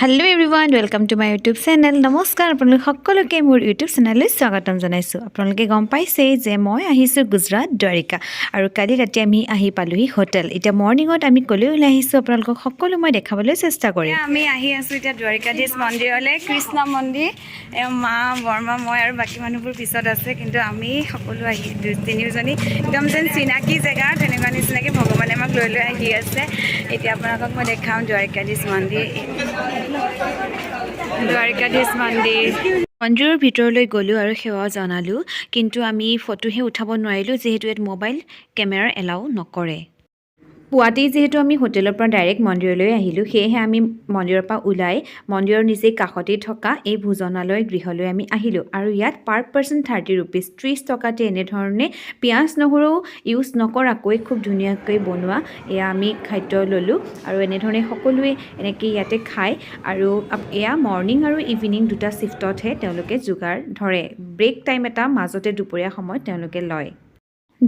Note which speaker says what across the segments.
Speaker 1: Hello everyone, welcome to my YouTube channel. নমস্কাৰ, আপোনালোক সকলোকে মোৰ ইউটিউব চেনেললৈ স্বাগতম জনাইছোঁ। আপোনালোকে গম পাইছেই যে মই আহিছোঁ গুজৰাট দ্বাৰিকা আৰু কালি ৰাতি আমি আহি পালোহি হোটেল। এতিয়া মৰ্ণিঙত আমি ক'লৈ ওলাই আহিছোঁ, আপোনালোকক সকলো মই দেখাবলৈ চেষ্টা কৰিম।
Speaker 2: আমি আহি আছোঁ এতিয়া দ্বাৰিকাধীশ মন্দিৰলৈ, কৃষ্ণ মন্দিৰ। মা, বৰমা, মই আৰু বাকী মানুহবোৰ পিছত আছে। কিন্তু আমি সকলো আহি তিনিওজনী একদম যেন চিনাকি জেগা তেনেকুৱা নিচিনাকৈ ভগৱানে আমাক লৈ লৈ আহি আছে। এতিয়া আপোনালোকক মই দেখাম দ্বাৰিকাধীশ মন্দিৰ, দ্বাৰিকাধীশ মন্দিৰ।
Speaker 1: মন্দিৰৰ ভিতৰলৈ গ'লোঁ আৰু সেৱা জনালোঁ, কিন্তু আমি ফটোহে উঠাব নোৱাৰিলোঁ, যিহেতু ইয়াত মোবাইল কেমেৰাৰ এলাউ নকৰে। পুৱাতেই যিহেতু আমি হোটেলৰ পৰা ডাইৰেক্ট মন্দিৰলৈ আহিলোঁ, সেয়েহে আমি মন্দিৰৰ পৰা ওলাই মন্দিৰৰ নিচেই কাষতেই থকা এই ভোজনালয় গৃহলৈ আমি আহিলোঁ। আৰু ইয়াত পাৰ পাৰ্চন 30 ৰুপিজ, 30 টকাতে এনেধৰণে পিঁয়াজ নহৰু ইউজ নকৰাকৈ খুব ধুনীয়াকৈ বনোৱা এয়া আমি খাদ্য ল'লোঁ। আৰু এনেধৰণে সকলোৱে এনেকৈ ইয়াতে খায়। আৰু এয়া মৰ্ণিং আৰু ইভিনিং দুটা শ্বিফ্টতহে তেওঁলোকে যোগাৰ ধৰে। ব্ৰেক টাইম এটা মাজতে দুপৰীয়া সময়ত তেওঁলোকে লয়।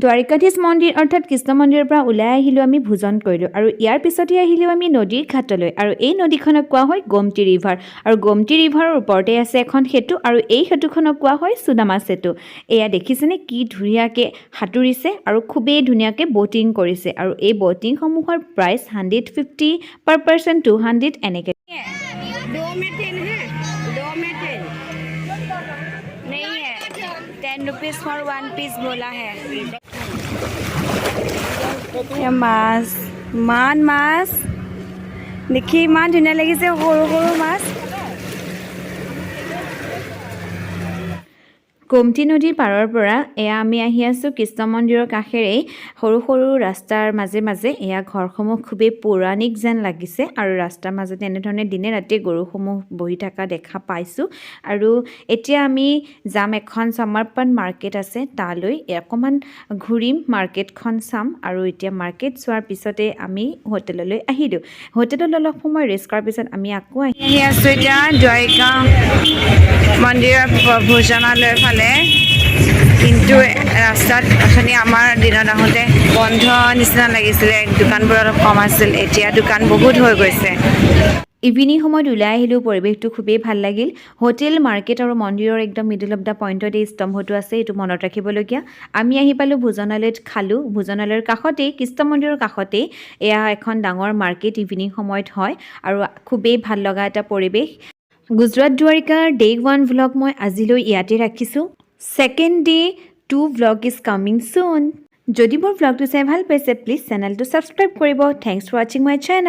Speaker 1: দ্বাৰিকাধীশ মন্দিৰ অৰ্থাৎ কৃষ্ণ মন্দিৰৰ পৰা ওলাই আহিলোঁ, আমি ভোজন কৰিলোঁ আৰু ইয়াৰ পিছতে আহিলোঁ আমি নদীৰ ঘাটলৈ। আৰু এই নদীখনক কোৱা হয় গোমতী ৰিভাৰ। আৰু গোমতী ৰিভাৰৰ ওপৰতে আছে এখন সেতু আৰু এই সেতুখনক কোৱা হয় সুদামা সেতু। এয়া দেখিছেনে, কি ধুনীয়াকৈ সাঁতুৰিছে আৰু খুবেই ধুনীয়াকৈ ব'টিং কৰিছে। আৰু এই ব'টিংসমূহৰ price 150 per person, 200 এনেকৈ।
Speaker 3: दो में 10 है, दो में 10।
Speaker 2: नहीं है, 10 rupees for one piece बोला है। এয়া মাছ, ইমান মাছ দেখি ইমান ধুনীয়া লাগিছে, সৰু সৰু মাছ।
Speaker 1: গোমতী নদীৰ পাৰৰ পৰা এয়া আমি আহি আছোঁ কৃষ্ণ মন্দিৰৰ কাষেৰেই সৰু সৰু ৰাস্তাৰ মাজে মাজে। এয়া ঘৰসমূহ খুবেই পৌৰাণিক যেন লাগিছে আৰু ৰাস্তাৰ মাজতে এনেধৰণে দিনে ৰাতিয়ে গৰুসমূহ বহি থকা দেখা পাইছোঁ। আৰু এতিয়া আমি যাম এখন সমৰ্পণ মাৰ্কেট আছে তালৈ, অকণমান ঘূৰিম, মাৰ্কেটখন চাম। আৰু এতিয়া মাৰ্কেট চোৱাৰ পিছতে আমি হোটেললৈ আহিলোঁ। হোটেলত অলপ সময় ৰেষ্ট কৰাৰ পিছত আমি আকৌ আহি
Speaker 2: আহি আছোঁ এতিয়া দ্বাৰিকা মন্দিৰৰ ভোজনালয়ৰ ফালে। কিন্তু ৰাস্তাত অথনি আমাৰ দিনত আহোঁতে বন্ধ নিচিনা লাগিছিলে, দোকানবোৰ অলপ কম আছিল। এতিয়া দোকান বহুত হৈ গৈছে।
Speaker 1: ইভিনিং সময়ত ওলাই আহিলোঁ, পৰিৱেশটো খুবেই ভাল লাগিল। হোটেল, মাৰ্কেট আৰু মন্দিৰৰ একদম মিডল অফ the পইণ্টত এই স্তম্ভটো আছে, এইটো মনত ৰাখিবলগীয়া। আমি আহি পালোঁ, ভোজনালয়ত খালোঁ। ভোজনালয়ৰ কাষতেই, কৃষ্ণ মন্দিৰৰ কাষতেই এয়া এখন ডাঙৰ মাৰ্কেট ইভিনিং সময়ত হয় আৰু খুবেই ভাল লগা এটা পৰিৱেশ। গুজৰাট দ্বাৰিকাৰ ডে ওৱান ভ্লগ মই আজিলৈ ইয়াতে ৰাখিছোঁ। Second day two vlog is coming soon. যদি মোৰ ভ্লগটো চাই ভাল পাইছে, প্লিজ চেনেলটো ছাবস্ক্ৰাইব কৰিব। Thanks for watching my channel.